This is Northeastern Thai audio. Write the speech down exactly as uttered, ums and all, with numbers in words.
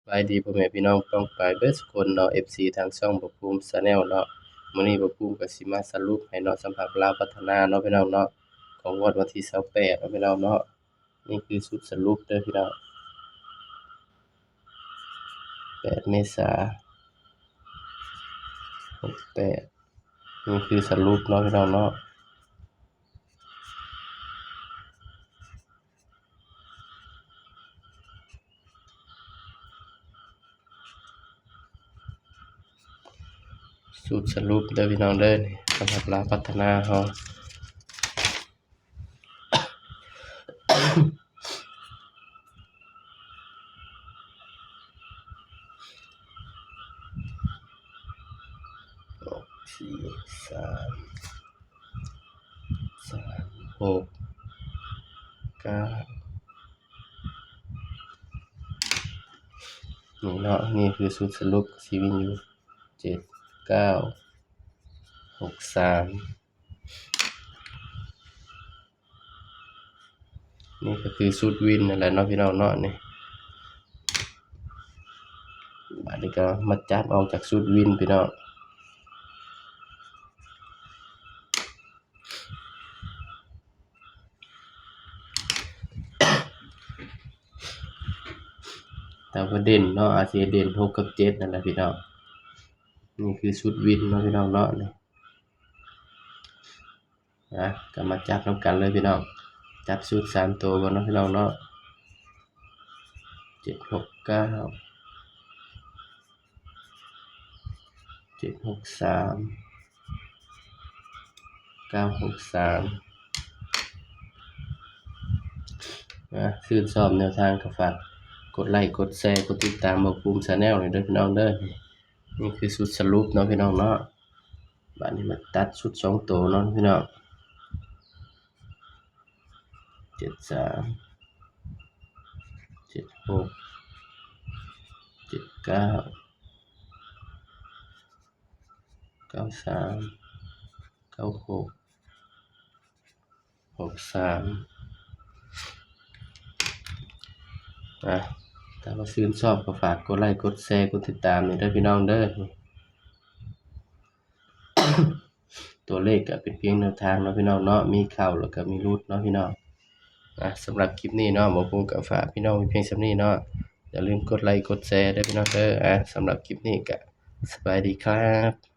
สบายดีพ่อแม่พี่น้องป้องปายเบิดสุคนเนาะ เอฟซี ทางช่องบ่าวภูมิ Channel เนาะ มื้อนี้บ่าวภูมิก็สิมาสรุปให้เนาะ สำหรับลาวพัฒนาเนาะพี่น้องเนาะ ของงวดวันที่ซาวแปดเนาะพี่น้องเนาะ นี่คือชุดสรุปเด้อพี่น้อง แปด เมษา หกแปด นี่คือสรุปเนาะพี่น้องเนาะ ชุดสรุปเด้อพี่น้องเด้อ นี่สำหรับลาวพัฒนาเฮา หก สี่ สาม สาม หก เก้า นี่เนาะ นี่คือชุดสรุป สิวินอยู่ เจ็ด เก้า หก สาม นี่ก็คือชุดวินนั่นแหละเนาะพี่น้องเนาะ นี่ บาดนี้ก็มาจับออกจากชุดวินพี่น้อง แต่ว่าเด่นเนาะ อาจสิเด่น หก กับ เจ็ด นั่นแหละพี่น้อง นี่คือชุดวินเนาะพี่น้องเนาะ นี่ นะ ก็มาจับนำกันเลยพี่น้อง จับชุดสามตัวก่อนเนาะพี่น้องเนาะ เจ็ด หก เก้า เจ็ด หก สาม เก้า หก สาม นะ ชื่นชอบแนวทางก็ฝากกดไลค์ กดแชร์ กดติดตามบ่าวภูมิ Channel หน่อยเด้อพี่น้องเด้อ นี่คือชุดสรุปเนาะพี่น้องเนาะ บาดนี้มาตัดชุดสองตัวเนาะพี่น้อง เจ็ด สาม เจ็ด หก เจ็ด เก้า เก้า สาม เก้า หก หก สาม อ่ะ ถ้าว่าชื่นชอบก็ฝากกดไลค์ กดแชร์ กดติดตามนี่เด้อพี่น้องเด้อ ตัวเลขก็เป็นเพียงแนวทางเนาะพี่น้องเนาะ มีเข้าแล้วก็มีหลุดเนาะพี่น้อง อ่ะ สำหรับคลิปนี้เนาะ บ่าวภูมิก็ฝากพี่น้องไว้เพียงส่ำนี้เนาะ อย่าลืมกดไลค์ กดแชร์เด้อพี่น้องเด้อ อ่ะ สำหรับคลิปนี้ก็สบายดีครับ